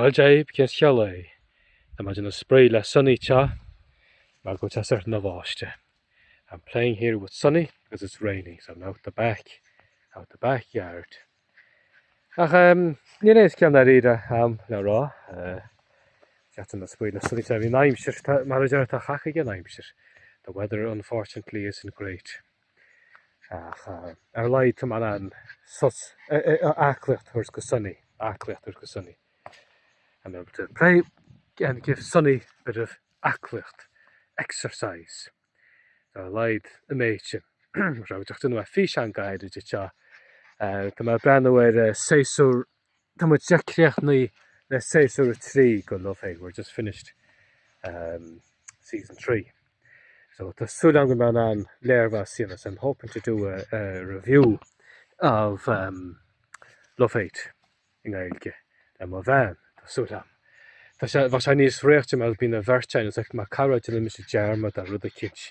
Bhuel Dia dhaoibh, cén scéal é? Tá mé ag déanamh spraoi le Sonny anseo mar go bhfuil sé sórt ina bháisteach. I'm playing here with Sonny because it's raining so I'm out the back, out the back yard. Ach um, níl aon scéal dáiríre a'm le rá. Uh, Just ag déanamh spraoi le Sonny tá bhí an aimsir, tá, mar a deir tá cac ag an aimsir. The weather unfortunately isn't great. Ach ar a laghad tá mé in ann sos, aclaíocht a thabhairt go Sonny, aclaíocht a thabhairt go Sonny. I'm able to play and give Sonny a bit of aclaíocht, exercise. Ar a laghad an méid sin. Mar deoch déanfaidh mé físeán gairid anseo. Tá mé ag breathnú ar séasúr, tá muid just críochnaithe le séasúr 3 go Love Hate, we're just finished um, season 3. So tá súil agam go mbeidh in ann léirmheas a dhéanamh, so I'm hoping to do a, a review of um, Love Hate i nGaeilge le mo bhean, tá súil agam. Tá sé, bheadh sé níos réachtaí mar bíonn an bheirt againn, is mar corruair déanann mise dearmad ar rud eicínt,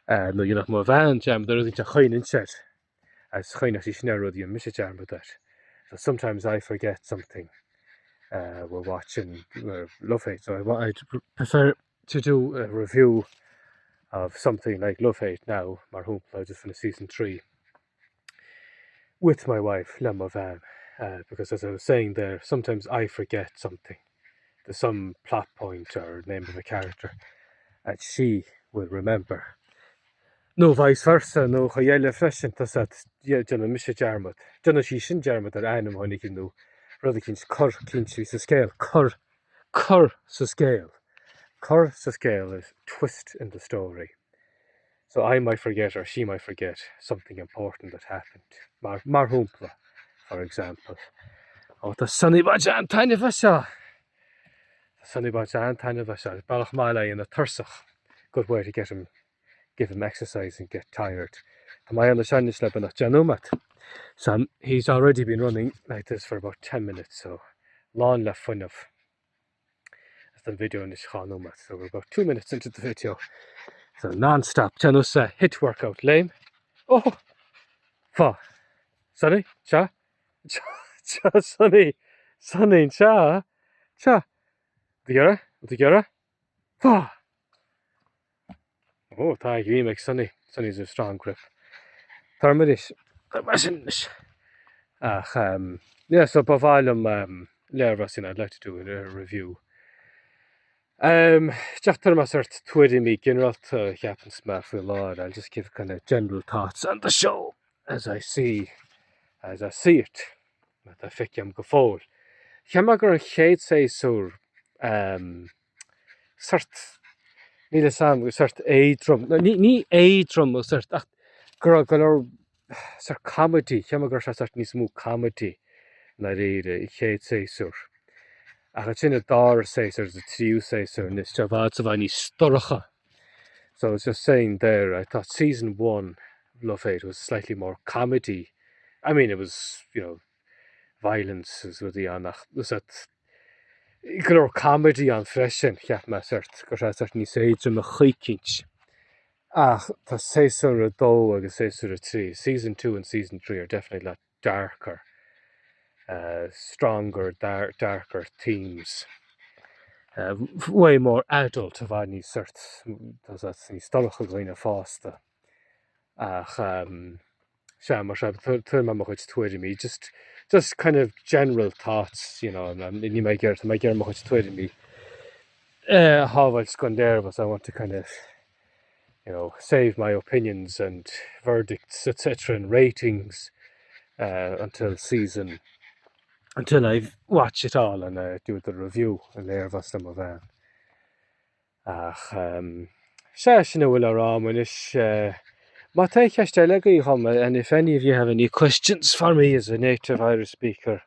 uh, nó dhéanfadh mo bhean dearmad ar rud eicínt a chuimhníonn sé air. Agus chuimhneodh sí sin ar rud a dhéanann mise dearmad air. So sometimes I forget something uh, we're watching uh, Love Hate, so I, I'd prefer to do a review of something like Love Hate now, mar shampla, just finished season 3 with my wife, le mo bhean, uh, because as I was saying there, sometimes I forget something. There's some plot point or name of a character, and she will remember. Nó vice versa, nó chaoi eile freisin, tá a fhios agat, déanann mise dearmad. Déanann sí sin dearmad ar ainm a tháinig nó rud eicínt, cor eicínt a bhí sa scéal, cor, cor sa scéal. Cor sa scéal is twist in the story. So I might forget or she might forget something important that happened. Mar, mar shampla, for example. Ó, tá Sonny ag baint an-taitneamh as seo. Tá Sonny ag baint an-taitneamh as seo. Bealach maith le é a dhéanamh tuirseach. Good way to get him give him exercise and get tired. Tá mé ag déanamh seo anois le beagnach 10 nóiméad. So he's already been running like this for about 10 minutes, so lán le fuinneamh. Is an video anois 2 nóiméad, so we're about 2 minutes into the video. So non-stop, déanamh sa HIIT workout, léim. Oh! Fá. Sonny, sea? Sea, Sonny! Sonny, sea? Sea! Tú gearra? Tú gearra? Fá! Ó, tá greim ag Sonny. Sonny's a strong grip. Tar arís. Mar sin anois. Ach, um, yeah, so ba mhaith liom um, léirmheas sin, I'd like to do a review. Um, Deachtar mar sort tuairimí ginearálta cheapanns mé faoi láthair. I'll just give kind of general thoughts on the show as I see as I see it. Mar tá feicthe agam go fóill. Cheap mé gur an chéad séasúr um, sort, níl a fhios agam, sort éadrom, no, ní, ní éadrom ó sort, ach go raibh go leor sort comedy, cheap mé go raibh sé sort níos mó comedy ndáiríre an chéad séasúr. Ach ansin an dara séasúr agus an tríú séasúr anois, tá i bhfad is i bhfad níos dorcha. So I was just saying there, I thought season one of Love Hate was slightly more comedy. I mean, it was, you know, violence is rudaí ann ach sort go leor comedy ann freisin, cheap mé sort go raibh sé sort níos éadroime choícint. Ach tá séasúr 2 agus séasúr 3, season 2 and season 3 are definitely a lot darker, uh, stronger, dar darker themes. Uh, way more adult i bhfad níos sort tá níos dorcha do dhaoine fásta. Ach um, sea, mar sea, tabharfaidh mé mo chuid tuairimí, just, just kind of general thoughts, you know, ní mé ag iarraidh, tá mé ag iarraidh mo chuid tuairimí a shábháilt don léirmheas, I want to kind of, you know, save my opinions and verdicts, etc., and ratings uh, until season, until I watch it all and uh, do the review, an léirmheas le mo bhean. Ach sea, sin a bhfuil le rá agam anois. Má tá aon cheist eile agaibh dhom, and if any of you have any questions for me as a native Irish speaker,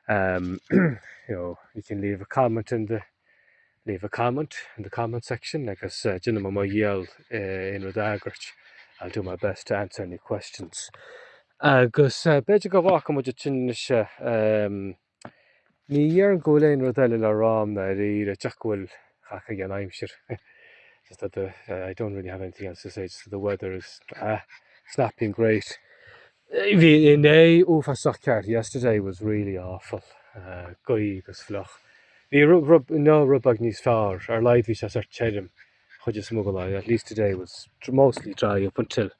um, you know, you can leave a comment in the leave a comment in the comment section agus uh, déanfaidh mé mo dhícheall aon rud a fhreagairt. I'll do my best to answer any questions. Agus uh, b'fhéidir go bhfágfaidh muid ansin anois um, Ní dhéarfainn go bhfuil aon rud eile le rá agam ndáiríre, just go bhfuil cac ag an aimsir. Just that the, I don't really have anything else to say, just that the weather is, ah, it's not been great. Bhí inné uafásach ceart, yesterday was really awful. Gaoth agus fliuch. Bhí inniu rud beag níos fearr, ar a laghad bhí sé sórt tirim chuid is mó den lá, at least today was mostly dry up until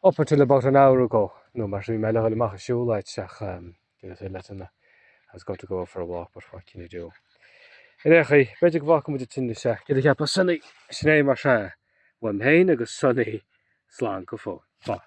up until about an hour ago nó mar sin bhí mé le dhul amach ag siúlóid ach I was going to go out for a walk but what can you do. Ar aon chaoi, b'fhéidir go bhfágfaidh muid ansin anois é. Céard a cheapfá Sonny? Sin é mar sea, uaim féin agus Sonny, slán go fóill. Bye.